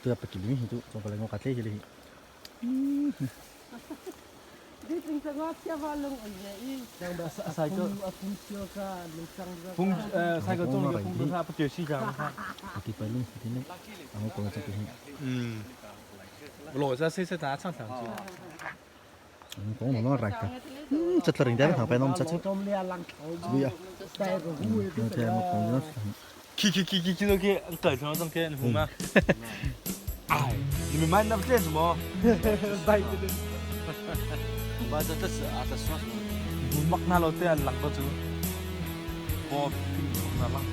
Tu pa kili hi tu chong pala ngo ka tle hi le hi. Phung sai ko chung phung ta pa tiêu si jang ha. Ki pa lung ti ne. Ang ko cha ki hi. 嗯，罗这谁谁打唱唱去？ Ko no rai ka. Chat ring dai thang pa nom chat. Bi ya. No te mo ko no. 去去去去去都去，改成中间红吗？哎，你们买那不这什么？拜对。把这这是啊，这算什么？ mặc na lo te lang ko chu. Bo pin chung na lang.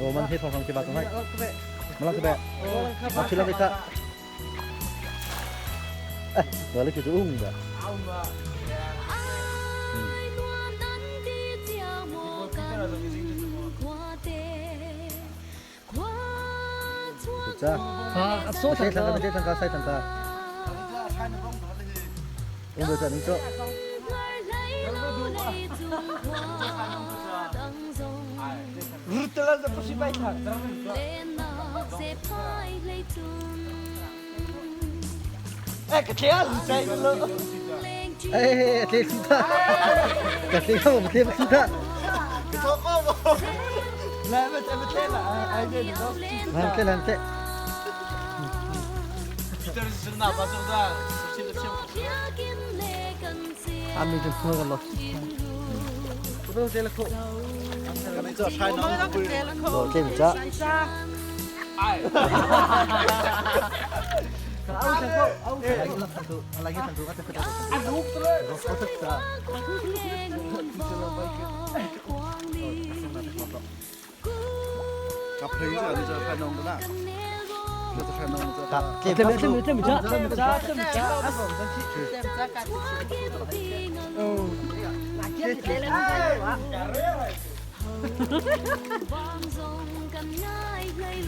我们黑头上去吧，总来。没啷个呗？我去了个他。哎，我那就是嗡的。这。啊，这唱歌，这唱歌，赛唱歌。我们这你说。哎，这是他，这是我们这不是他。来，这来这。阿妹就喝个了。我这不这。这边这边这边这这边这边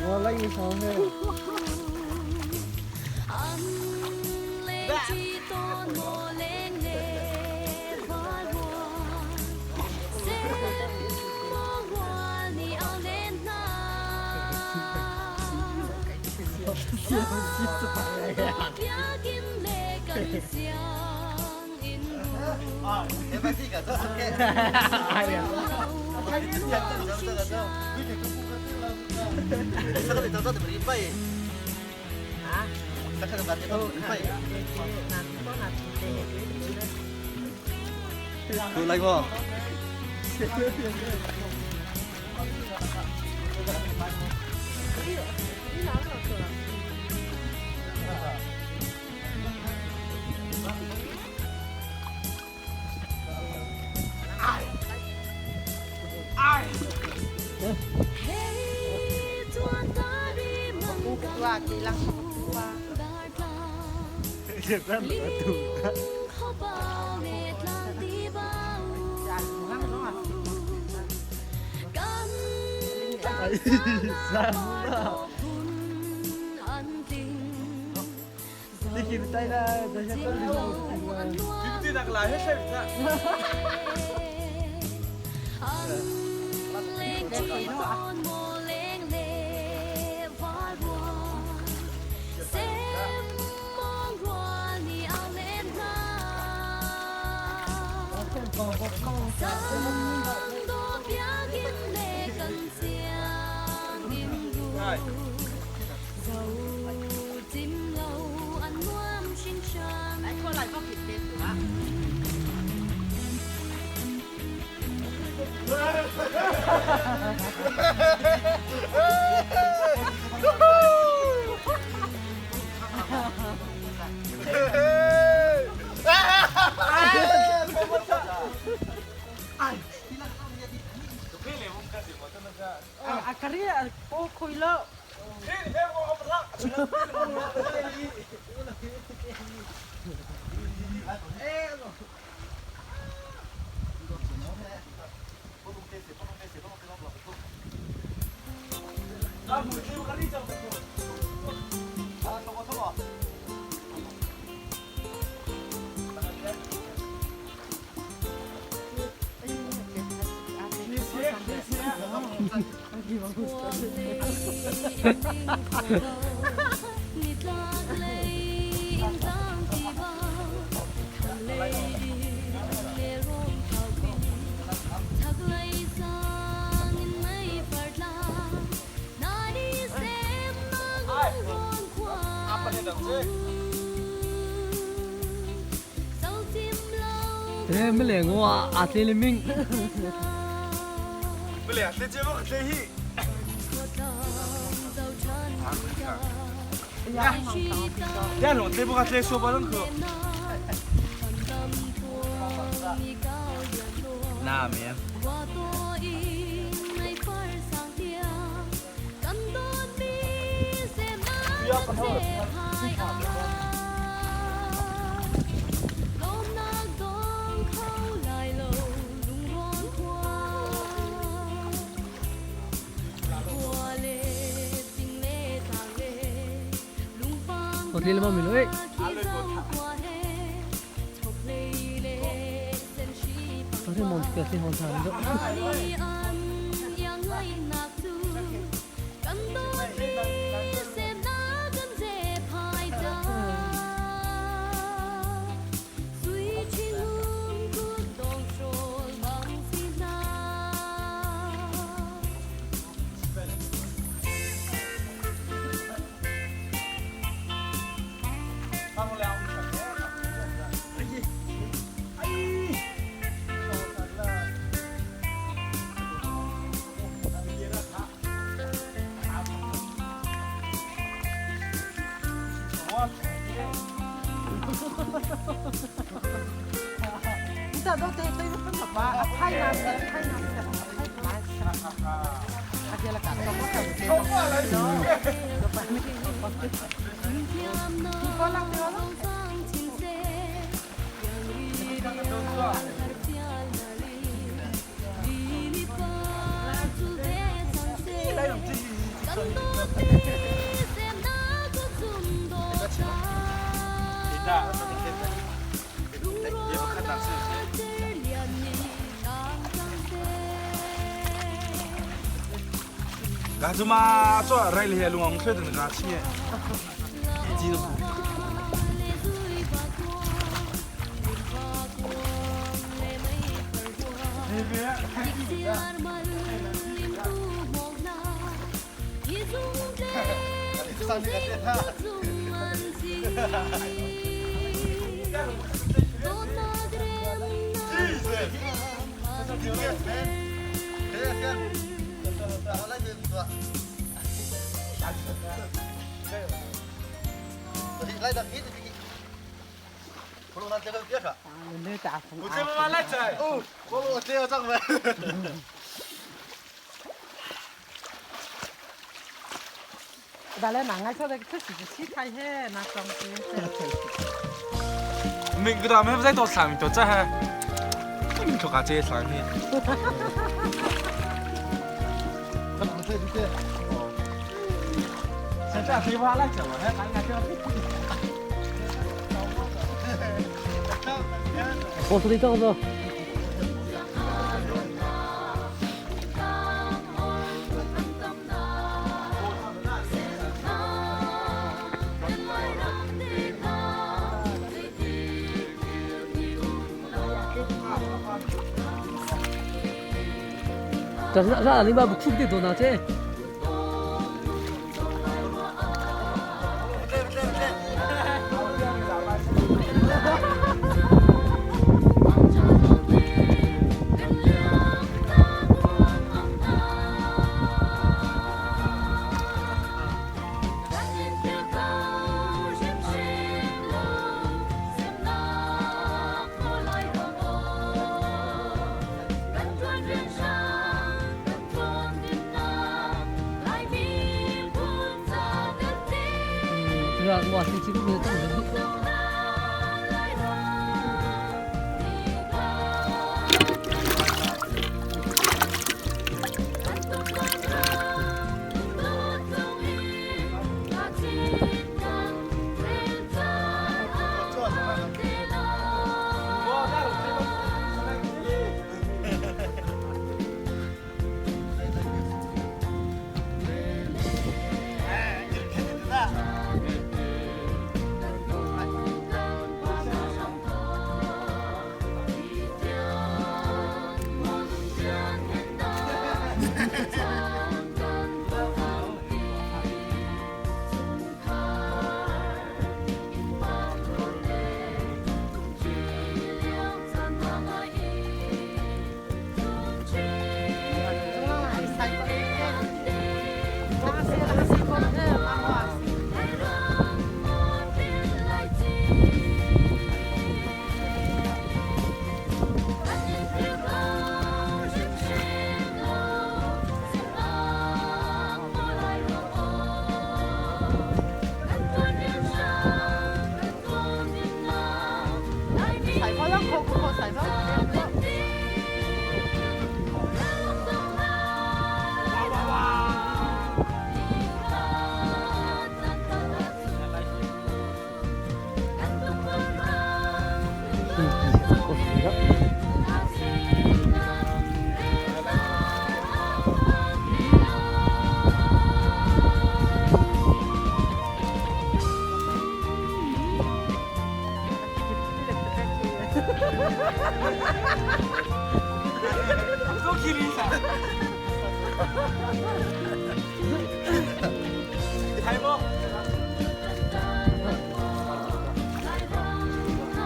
我来一首呢。来过。Thế mới lẹ ngô à thế lên mình. Mới lẹ thế chứ mà thế hi. 呀，龙这不个这说不能喝。那面。 我听了吗？没来。我听望住先看下唔得。 干什么？做来了龙，吹的那个气，记得不？我这妈妈来摘哦，我这要上班。明个他们不在多上面多这还，你们做这上面。现在谁话来讲我还俺家我说的这个。这是啥？你把不哭的多拿去。哇，这这个这个。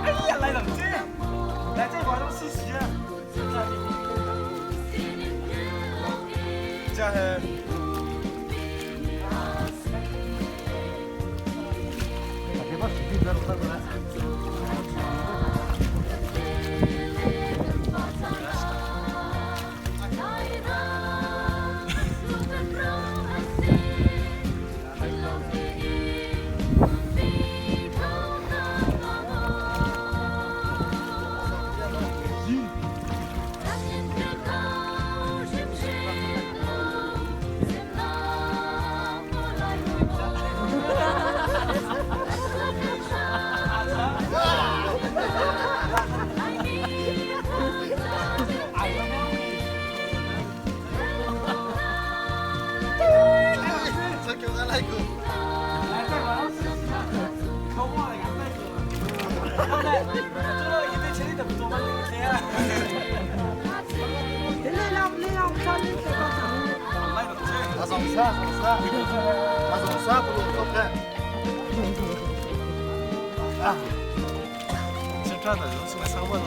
哎呀，来两只，来这块都试试啊。这系。 先转的，就是来上班了。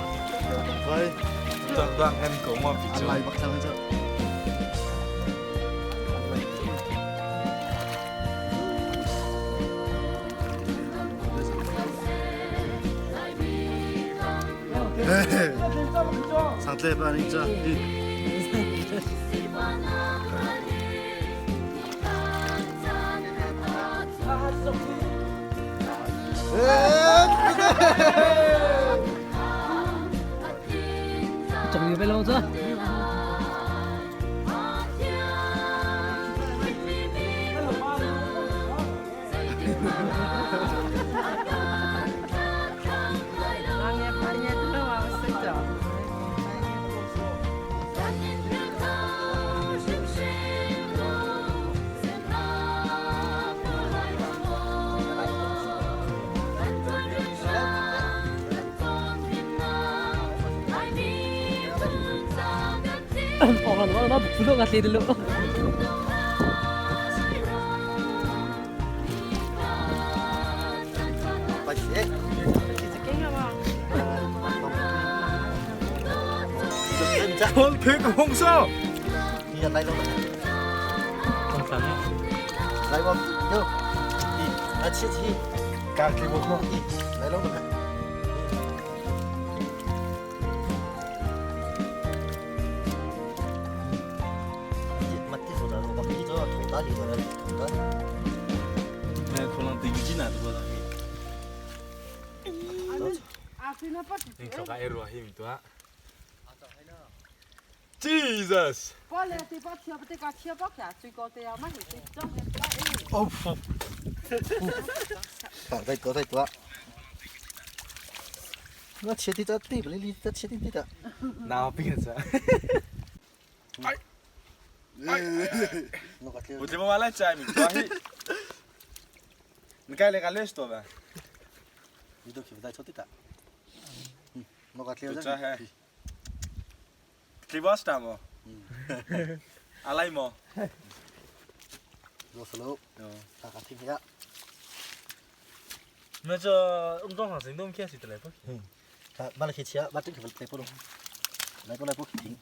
喂，断断跟狗嘛比较。来，白上这。上这边你这，仲要俾老咗。我我普通话写的咯。快写。我佢个红烧。你来咯。来我，哟，来切切，干给我看。来咯。可能顶进来的不啦？你可爱罗希米多。Jesus！哦，再多再多。我切的这对不？你这切的对的。哪边子？哎！我这边来摘米多希。你该来个六十多吧？你都去不带错的的。嗯，我个这系。这巴士么？阿来么？罗斯罗，大家听下。那这我装上行动开始的来不？嗯，他买了去吃，买这个来不咯？来不来不听。